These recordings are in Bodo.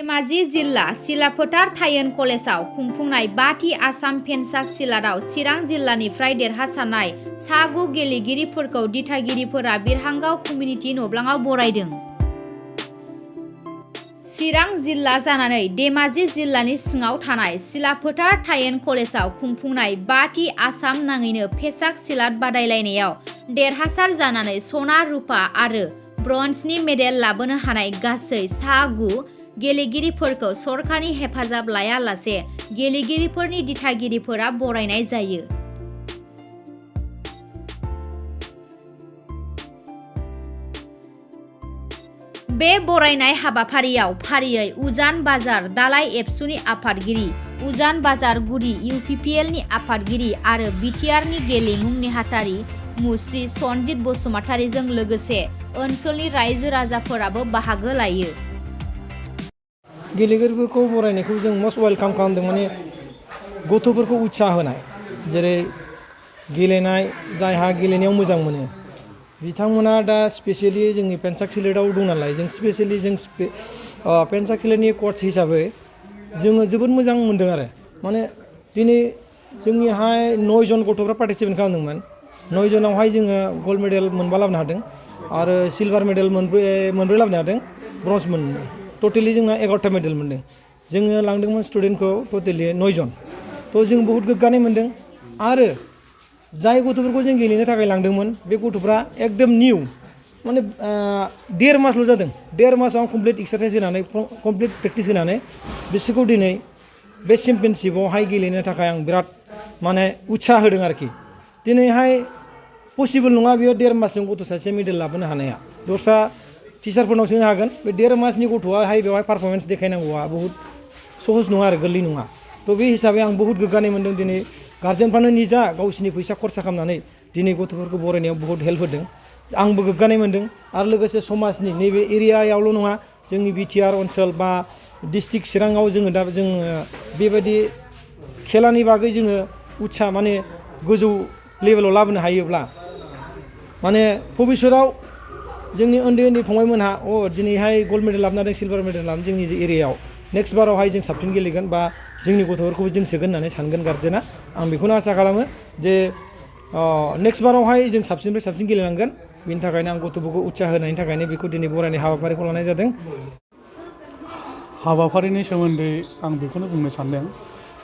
धेमाजि जिल्ला सिलाफोथार थायन कलेजाव खुंफुंनाय 5थि आसाम फेनसाक सिलाराव चिरां जिल्लानिफ्राय देरहासारनाय सा 9 गेलेगिरिफोरखौ दिथागिरिफोरा बिरहांगाव कमिउनिटि नब्लाङाव बरायदों। चिरां जिल्ला जानानै धेमाजि जिल्लानि सिङाव थानाय सिलाफोथार थायन कलेजाव खुंफुंनाय 5थि आसाम नाङैनो फेसाक सिलाट बादायलायनायाव देरहासार जानानै सना, रुपा आरो ब्रन्जनि मेडेल लाबोनो हानाय गासै सा 9 गेलेगिरिफोरखौ सरकारनि हेफाजाब लायालासे गेलेगिरिफोरनि दिथागिरिफोरा बरायनाय जायो। बे बरायनाय हाबाफारियाव फारियै उजान बाजार दालाइ एबसुनि आफादगिरि, उजान बाजार गुदि इउपिपिएलनि आफादगिरि आरो बिटिआरनि गेलेमु नेहाथारि मुस्रि सनजित बसुमतारीजों लोगोसे ओनसोलनि रायजो राजाफोराबो बाहागो लायो। गेलेगिरिफोरखौ बरायनायखौ जों मस्ट वेलकाम खालामदों। माने गथ'फोरखौ उत्साह होनाय, जेरै गेलेनाय, जायहा गेलेनायाव मोजां मोनो बिथांमोना दा स्पेसियेलि जोंनि फेनसाक सिलेटआव दं नालाय, जों स्पेसियेलि फेनसाक सिलेटनि कच हिसाबै जोङो जोबोद मोजां मोनदों आरो माने दिनै जोंनिहाय 9 जन गथ'फ्रा पार्टिसिपेट खालामदोंमोन। 9 जनावहाय जोङो गल्ड मेडेल मोनबा लाबोनो हादों आरो सिलभार मेडेल मोनब्रै लाबोनो हादों, ब्रन्ज मोननै। टटेलि जोंना 11टा मेडेल मोनदों। जोङो लांदोंमोन स्टुडेन्टखौ टटेलि 9 जन। थ' जों बहुत गोग्गानाय मोनदों आरो जाय गथ'फोरखौ जों गेलेनो थाखाय लांदोंमोन बे गथ'फ्रा एकदम निउ, माने 1.5 मासल' जादों। 1.5 मासाव कमप्लिट एक्सारसाइज होनानै कमप्लिट प्रेक्टिस होनानै बिसोरखौ दिनै बे चेम्पियनशिपआवहाय गेलेनो थाखाय आं बिराद माने उत्साह होदों आरोखि। दिनैहाय पसिबोल नङा बेयो 1.5 मासजों गथ' सासे मेडेल लाबोनो हानाया। दस्रा टिचारफोरनाव सोंनो हागोन, बे 1.5 मासनि गथ'आहाय बेवहाय पारफरमेन्स देखायनांगौआ बहुत सहज नङा आरो गोरलै नङा। थ' बे हिसाबै आं बहुत गोग्गानाय मोनदों। दिनै गार्जेनफ्रानो निजा गावसिनि फैसा खरसा खालामनानै दिनै गथ'फोरखौ बरायनायाव बहुत हेल्प होदों। आंबो गोग्गानाय मोनदों आरो लोगोसे समाजनि नैबे एरियायावल' नङा, जोंनि बिटिआर ओनसोल बा डिस्ट्रिक्ट चिराङाव जोङो बेबायदि खेलानि बागै जोङो उत्साह माने गोजौ लेभेलाव लाबोनो हायोब्ला माने भबिष्यतआव जोंनि उन्दै उन्दै फंबायमोनहा दिनैहाय गल्ड मेडेल लाबोनो हादों, सिलभार मेडेल लाबोनो जोंनि एरियायाव नेक्स्ट बारावहाय जों साबसिन गेलेगोन बा जोंनि गथ'फोरखौबो जों सोगोन होननानै सानगोन गार्जेना। आं बेखौनो आसा खालामो जे नेक्स्ट बारावहाय जों साबसिननिफ्राय साबसिन गेलेनांगोन। बेनि थाखायनो आं गथ'फोरखौ उत्साह होनायनि थाखायनो बेखौ दिनै बरायनाय हाबाफारिखौ लानाय जादों। हाबाफारिनि सोमोन्दै आं बेखौनो बुंनो सानदों,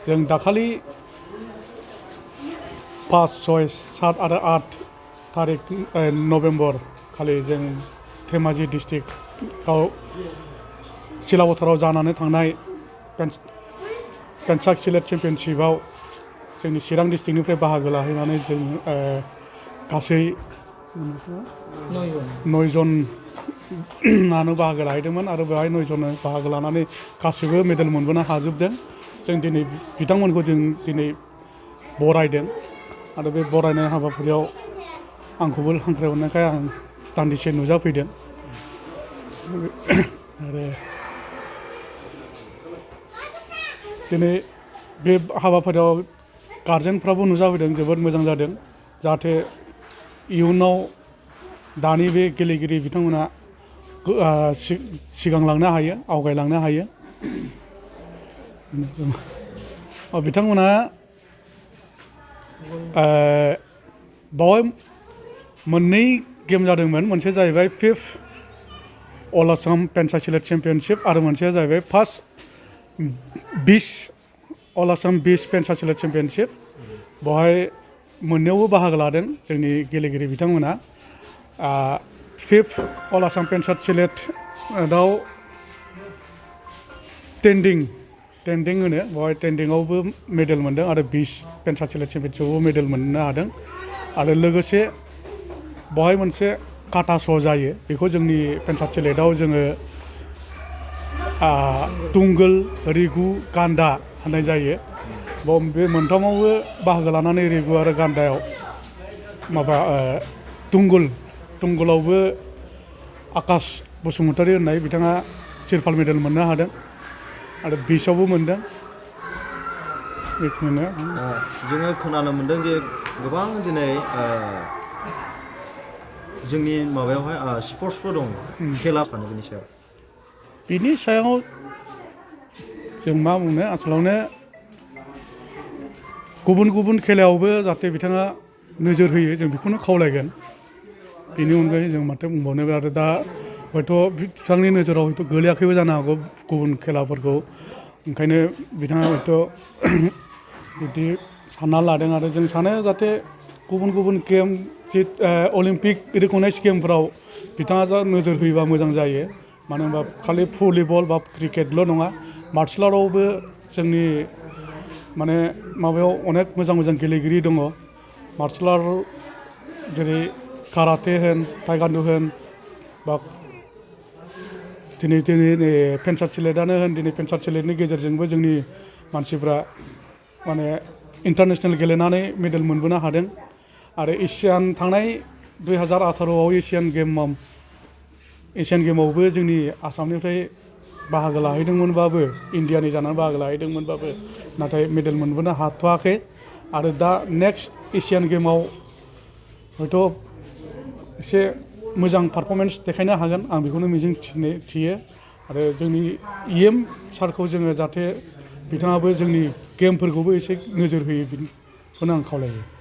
जों दाखालि 5, 6, 7 आरो 8 थारिख नभेम्बर खालि जों धेमाजि डिस्ट्रिक्टआव सिलाफोथाराव जानानै थांनाय फेनसाक सिलेट चेम्पियनशिपआव जोंनि चिरां डिस्ट्रिक्टनिफ्राय बाहागो लाहैनानै जों गासै 9 जनानो बाहागो लाहैदोंमोन आरो बेवहाय 9 जन बाहागो लानानै गासैबो मेडेल मोनबोनो हाजोबदों। जों दिनै बिथांमोनखौ जों दिनै बरायदों आरो बे बरायनाय हाबाफारियाव आंखौबो हांख्रायहरनायखाय आं दान्दिसे नुजाफैदों आरो दिनै बे हाबाफारियाव गार्जेनफ्राबो नुजाफैदों। जोबोद मोजां जादों, जाहाथे इयुनाव दानि बे गेलेगिरि बिथांमोना सिगांलांनो हायो, आवगायलांनो हायो। बिथांमोना बावहाय मोननै गेम जादोंमोन, मोनसे जाहैबाय 5th अल आसाम फेनसाक सिलेट चेम्पियनशिप आरो मोनसेया जाहैबाय फार्स्ट 20 अल आसाम 20 फेनसाक सिलेट चेम्पियनशिप। बेवहाय मोननैयावबो बाहागो लादों जोंनि गेलेगिरि बिथांमोना। 5th अल आसाम फेनसाक सिलेटआव टेन्डिं होनो, बेवहाय टेन्डिंआवबो मेडेल मोनदों आरो 20 फेनसाक सिलेट चेम्पियनशिपआवबो मेडेल मोननो हादों। आरो लोगोसे बेवहाय मोनसे काटा श' जायो, बेखौ जोंनि फेनसाक सिलेटआव जोङो तुंगल, रिगु, गान्दा होननाय जायो। बे मोनथामावबो बाहागो लानानै रिगु आरो गान्दायाव तुंगलावबो आकाश बसुमतारी होननाय बिथाङा सिलभार मेडेल मोननो हादों आरो 20आवबो मोनदों। बेखौनो जोङो खोनानो मोनदों जे गोबां दिनै जोंनि माबायावहाय स्पर्ट्सफोर दं, खेलाफोर बिनि सायाव जों मा बुंनो आसलावनो गुबुन खेलायावबो जाहाथे बिथाङा नोजोर होयो जों बेखौनो खावलायगोन बेनि अनगायै जों माथो बुंबावनो आरो दा हयथ' बिथांनि नोजोराव हयथ' गोलैयाखैबो जानो हागौ गुबुन खेलाफोरखौ ओंखायनो बिथाङा हयथ' बिदि सानना लादों आरो जों सानो जाहाथे गुबुन गेम जे अलिम्पिक रिकगनाइज गेमफोराव बिथाङा जा नोजोर होयोबा मोजां जायो मानो होनबा खालि भलिबल बा क्रिकेटल' नङा मार्शेल आर्टआवबो जोंनि माने माबायाव अनेक मोजां गेलेगिरि दङ मार्शेल आर्ट जेरै काराटे होन टाइकान्डु होन बा दिनै पेन्सार सिलेटआनो होन दिनै पेन्सार सिलेटनि गेजेरजोंबो जोंनि मानसिफ्रा माने इन्टारनेसनेल गेलेनानै मेडेल मोनबोनो हादों आरो थांनाय 2018आव एसियान गेमावबो जोंनि आसामनिफ्राय बाहागो लाहैदोंमोनबाबो इण्डियानि जानानै बाहागो लाहैदोंमोनबाबो नाथाय मेडेल मोनबोनो हाथ'वाखै आरो दा नेक्स्ट एसियान गेमाव हयथ' एसे मोजां पारफरमेन्स देखायनो हागोन आं बेखौनो मिजिं थियो आरो जोंनि सारखौ जोङो जाहाथे बिथाङाबो जोंनि गेमफोरखौबो एसे नोजोर होयो बेखौनो आं खावलायो